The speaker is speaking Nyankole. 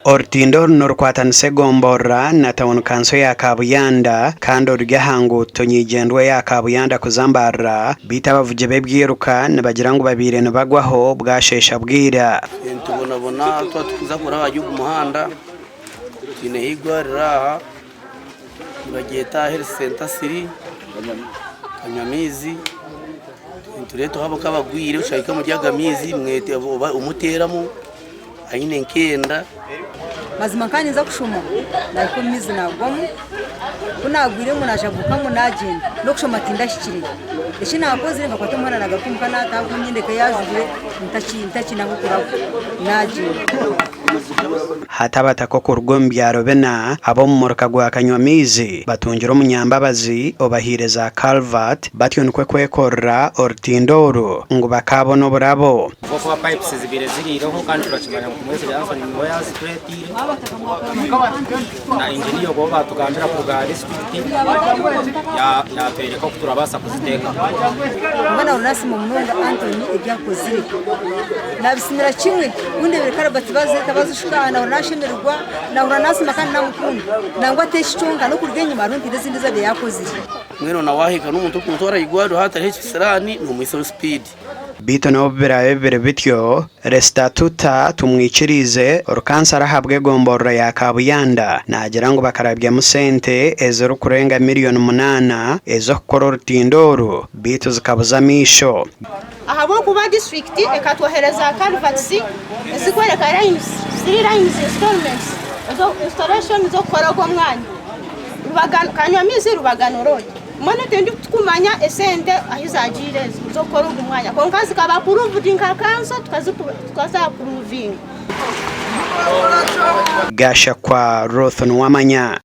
Orutindo oru nirukwatanisa egomborora na tauni kanso ya Kabuyanda kandi oruri aha nguuto nyeigyendwa eya Kabuyanda kuza Mbarara beitu abavugi b'ebyiruka nibagira ngu babaire nibagwaho bwasheesha bwira. Nitubonabona twaba turikuza kuraba ahari ogu muhanda, twineho eigwariro aha nibagyeta health center 3 Kanyamaizi, nitureetaho abarwaire oshanga omuri aga maizi omuteeramu. Aine nk'enda. Mazima nkaba ninza kushoma nahika omu maizi nagwamu, ku naagwiremu naashabuukamu naagyenda, n'okushoma tindahikireyo. Eki naakozire nkakwata omuhanda naagaruka omuka naataaha ahabw'okuba emyenda ekaba yaajubire ntakiine ah'okuraba naagyenda. Hati abataka okuruga omu byaro bina ab'omu muruka gwa Kanywamaizi batungire omunyambabazi obahaire za culvert batyo nikwo kwekorera orutindo oru ngu bakaabona oburabo. Ahabw'okuba pipes zibaire ziriireho kandi turakimanya ngu Tumwesigye Anthony niwe yazitureeteire na engineer obu baatugambira kuruga aha district yatwereka oku turabaasa kuziteekaho. Mbwenu aho nasiima munonga Anthony ebi akozire. Nabisimira kimwe ku ndebire karabati bazireta bazishuka aha nahurira nashemererwa, nahurira nasiima kandi namukunda. Nangwa t'eki kyonka n'okuruga enyima hariho nka ezindi ezi abaire yakozire. Mbwenu na waahika n'omuntu orikumutwara aha igwariro haatariho ekisiraani noomwihisaho sipiidi. Beitu n'obu biraabe biri bityo, Resitatuta Tumwikiriize, orukansara ahabw'egomborora ya Kabuyanda naagira ngu bakarabyamu sente ezirikurenga miriyoni munaana ez'okukora orutindo oru beitu zikabuza amaisho. Ahabw'okuba disiturikiti ekatwohereza culverts ezikworeka lines, ziri lines installments, installation z'okukora ogwo omwanya. Kanywamaizi Rubagano road. Mbwenu tindikukumanya esente ahi zagiire ezo z'okukora ogu mwanya kwonka zikaba approved nka kanso tukazapuruvinga. Gashakwa Ruth Nuwamanya.